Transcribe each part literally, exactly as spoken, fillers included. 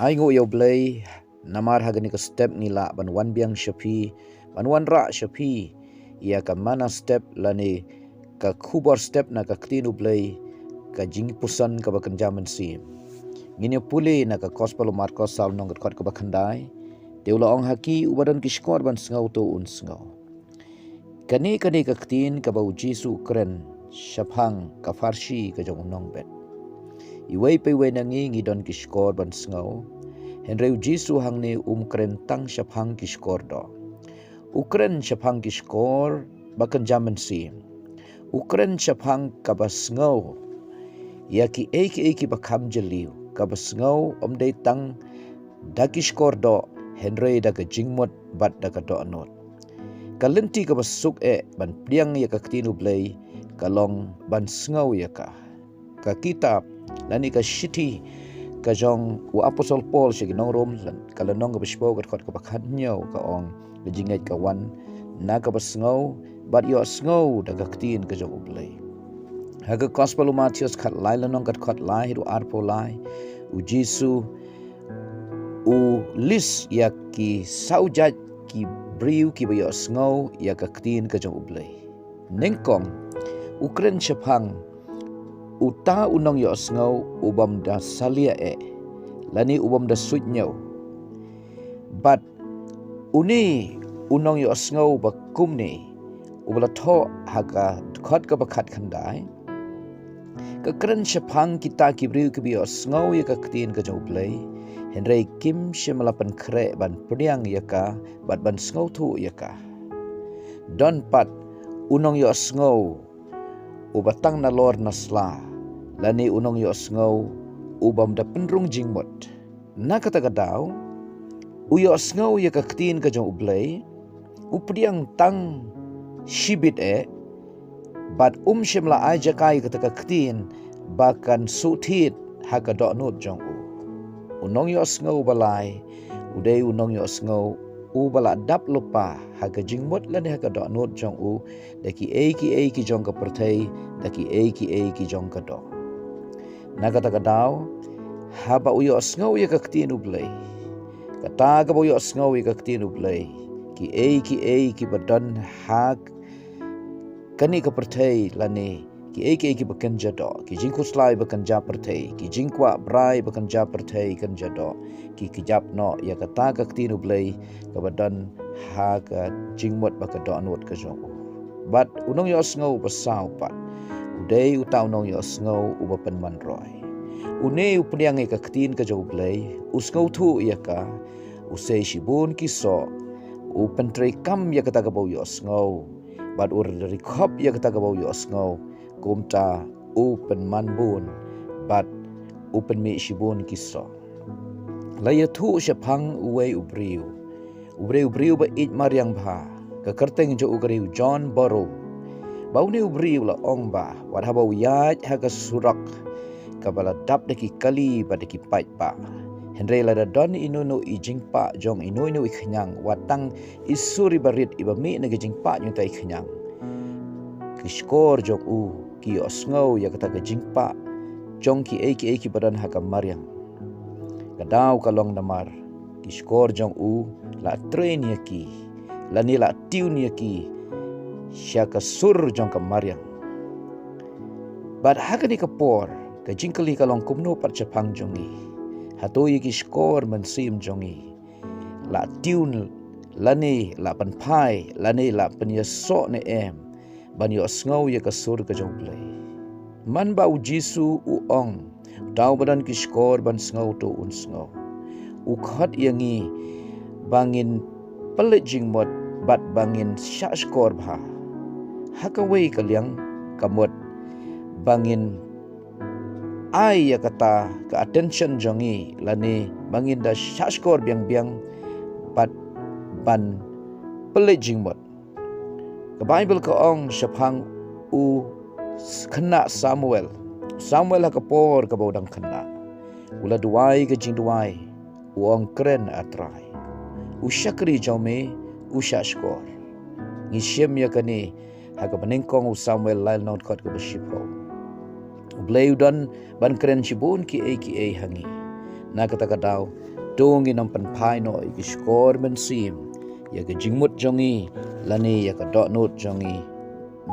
Ai nguh ïa U Blei, namar ha kane ka step ngi lah ban wan biang sha phi, ban wanrah sha phi ïa ka mana step lane ka khubor step na ka ktien U Blei, ka jingpuson kaba kynja mynsiem. Ngin ïa pule na ka Gospel u Markos, saw lynnong, ka dkhot kaba khyndai. Te u la ong ha ki: Uba don ki shkor ban sngew, to un sngew. Kane, kane ka ktien kaba U Jisu u kren shaphang ka pharshi ka jong u nongbet. Iwei pa iwei na ngi ngi don ki shkor ban sngew. Hynrei U Jisu hangne um kren tang shaphang ki shkor doh. U kren shaphang ki shkor ba kynja mynsiem. U kren shaphang kaba sngew ïa kiei kiei kiba kham jylliew, kaba sngew ym dei tang da ki shkor doh, hynrei da ka jingmut bad da ka dohnud. Ka lynti kaba suk eh ban pdiang ïa ka ktien U Blei ka long ban sngew ïa ka. Ka kitab lane ka shithi ka jong u Apostol Paul sha ki nong Rom, ka lynnong kaba shiphew, ka dkhot kaba khathynñiew, ka ong: Ka jingngeit ka wan na kaba sngew, bad ïohsngew da ka ktien ka jong U Blei. Ha ka Gospel u Mathaios khatlai lynnong, ka dkhot lai haduh arphew lai, U Jisu u list ïa ki saw jait ki briew kiba ïohsngew ïa ka ktien ka jong U Blei. Nyngkong, u kren shaphang uta u nongïohsngew u bym da salia eh, lane u bym da suidñiew. Bad une u nongïohsngew ba kumne, uba la thoh ha ka dkhot kaba khatkhyndai, ka kren shaphang kita ki briew kiba ïohsngew ïa ka ktien ka jong U Blei, hynrei kim shym la pynkhreh ban pdiang ïa ka bad ban sngewthuh ïa ka. Don pat u nongïohsngew uba tang nalor nasla, lane u nongïohsngew u bym da pynrung jingmut. Na kata ka daw, u ïohsngew ïa ka ktien ka jong U Blei, u pdiang tang shibit eh, bad um shym la ai jaka ïa kata ka ktien ba kan suhthied ha ka dohnud jong u. U nongïohsngew ba lai u dei u nongïohsngew uba la dap lypa ha ka jingmut lane ha ka dohnud jong u, da kiei kiei ki jong ka pyrthei, da kiei kiei ki jong ka doh. Na kata ka daw, haba u ïohsngew ïa ka ktien U Blei, kata kaba u ïohsngew ïa ka ktien U Blei, kiei kiei kiba don ha kane ka pyrthei lane kiei kiei kiba kynja doh, ki jingkhuslai ba kynja pyrthei, ki jingkwah brai ba kynja pyrthei kynja doh, ki kjap noh ïa kata ka ktien U Blei kaba don ha ka jingmut bad ka dohnud ka jong u. Bad u nongïohsngew ba saw pat u dei uta u nongïohsngew uba pynman roi. Une u pdiang ïa ka ktien ka jong U Blei, u sngewthuh ïa ka, u sei shibun ki soh, u pyntreikam ïa kata kaba u ïohsngew, bad u ri khop ïa kata kaba u ïohsngew, kumta u pynman bun bad u pynmih shibun ki soh. La ïathuh shaphang uwei u briew, u briew, u briew ba ïeit mariang bha, ka kyrteng jong u ka dei u John Borrow. Ba une u briew la ong ba wat haba u ïaid ha ka surok kaba la dap da ki kali bad da ki paidbah, hynrei lada don ino ino i jingpah jong ino ino i khñiang, wat tang i sur iba rit iba mih na ka jingpah jong uta i khñiang, ki shkor jong u ki ïohsngew ïa kata ka jingpah jong kiei kiei kiba don ha ka mariang. Ka daw ka long namar ki shkor jong u la train ïa ki, lane la tune ïa ki sha ka sur jong ka mariang. Bad ha kane ka por, ka jingkylli ka long kumno pat shaphang jong ngi? Hato ïa ki shkor mynsiem jong ngi la tune, lane la pynphai, lane la pynïasoh ne em ban ïohsngew ïa ka sur ka jong U Blei? Man ba U Jisu u ong, uta uba don ki shkor ban sngew to un sngew, u khot ïa ngi ba ngin pynleit jingmut bad ba ngin shah shkor bha. Ha kawei ka liang ka mut ba ngin ai ïa kata ka attention jong ngi, lane ba ngin da shah shkor biang biang bad ban pynleit jingmut. Ka Baibl ka ong shaphang u khynnah Samuel. Samuel ha ka por kaba u dang khynnah, u la duwai ka jingduwai, u ong, kren, A Trai. U shakri jong me u shah shkor. Ngi shem ïa kane ha kaba nyngkong u Samuel lai lynnong dkhot kaba shiphew. U Blei u don ban kren shibun kiei kiei ha ngi. Na kata ka daw, To ngin ym pynphai noh ïa ki shkor mynsiem ïa ka jingmut jong ngi lane ïa ka dohnud jong ngi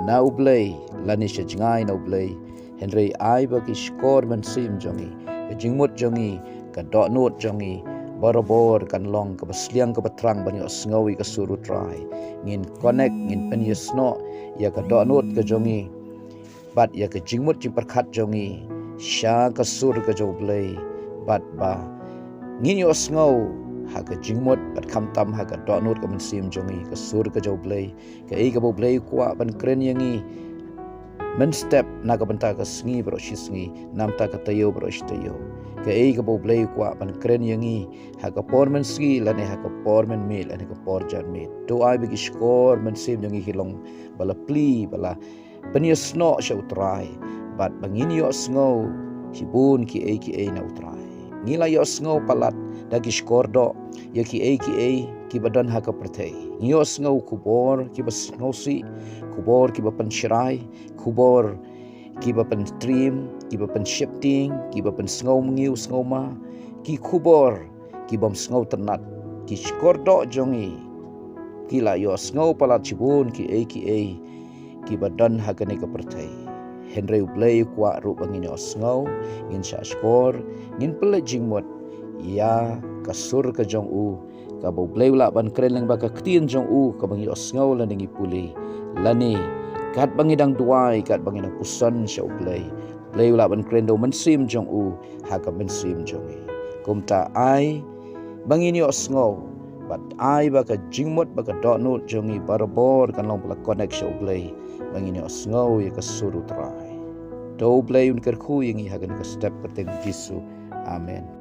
na U Blei lane sha jngai na U Blei. Hynrei ai ba ki shkor mynsiem jong ngi, ka jingmut jong ngi, ka dohnud jong ngi barabor kan long kaba sliang kaba thrang ban ïohsngew ïa ka sur U Trai. Ngin connect, ngin pynïasnoh ïa ka dohnud ka jong ngi bad ïa ka jingmut jingpyrkhat jong ngi sha ka sur ka jong U Blei, bad ba ngin ïohsngew ha ka jingmut bad khamtam ha ka dohnud ka mynsiem jong ngi ka sur ka jong U Blei. Kaei kaba U Blei u kwah ban kren ïa ngi mynstep na ka bynta ka sngi baroh shi sngi, na bynta ka taïew baroh shi taïew. Kaei kaba U Blei u kwah ban kren ïa ngi ha ka por mynsngi lane ha ka por mynmiet lane ka por janmiet. To ai ba ki shkor mynsiem jong ngi ki long ba la plie, ba la pynïasnoh sha U Trai, bad ba ngin ïohsngew shibun kiei kiei na U Trai. Ngi la ïohsngew palat da ki shkor doh ïa kiei kiei kiba don ha ka pyrthei. Ngi ïohsngew khubor kiba sngewsih, khubor kiba pynshrai, khubor kiba pyntriem, kiba pynsheptieng, kiba pynsngew mngiu sngew ma, ki khubor kibym sngewtynnat. Ki shkor doh jong ngi ki la ïohsngew palat shibun kiei kiei kiba don ha kane ka pyrthei. Hynrei U Blei u kwah ruh ba ngin ïohsngew, ngin shah shkor, ngin pynleit jingmut ïa ka sur ka jong u, kaba U Blei u lah ban kren lyngba ka ktien jong u kaba ngi ïohsngew lane ngi pule, lane katba ngi dang duwai, katba ngi dang puson sha U Blei, U Blei u lah ban kren da u mynsiem jong u ha ka mynsiem jong ngi. Kumta ai ba ngin ïohsngew bad ai ba ka jingmut bad ka dohnud jong ngi barabor kan long ba la connect sha U Blei, ba ngin ïohsngew ïa ka sur U Trai. To U Blei un kyrkhu ïa ngi ha kane ka step, kyrteng Jisu. Amen.